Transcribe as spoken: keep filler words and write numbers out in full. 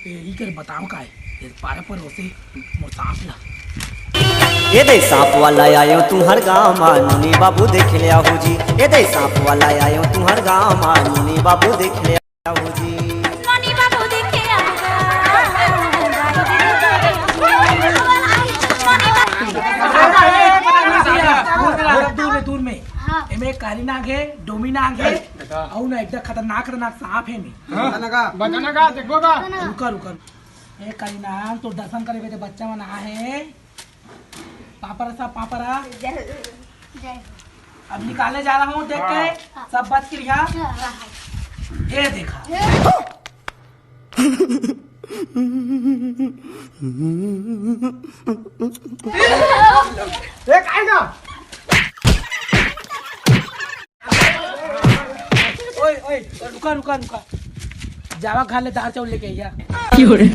ए, इकर बताओ का है? ये पारा पर होसे मोर सांप ला। ए दे सांप वाला आयो तुंहर गांव मा, नोनी बाबू देख ले आहू जी। ए दे सांप वाला आयो तुंहर गांव मा, नोनी बाबू देख ले आहू जी। नोनी बाबू देख ले आहू जी। दूर में, दूर में। हाँ। एमे काली नाग है, डोमी नाग है, अउ ना एकदम खतरनाक, खतरनाक सांप है में। बता ना का, देखबो का? रुका, रुका। ए करीना, तो दर्शन करे बे बच्चा मन आहे। पापड़ा सा, पापड़ा। जय हो। अब निकाले जा रहा हूँ, देख के सब बच के रिहा। हाँ। ये देखा। ए, काहे ना? ओए, ओए, रुका, रुका, रुका। जावा घर ले दाल चाउर लेके आइया। क्यों रे?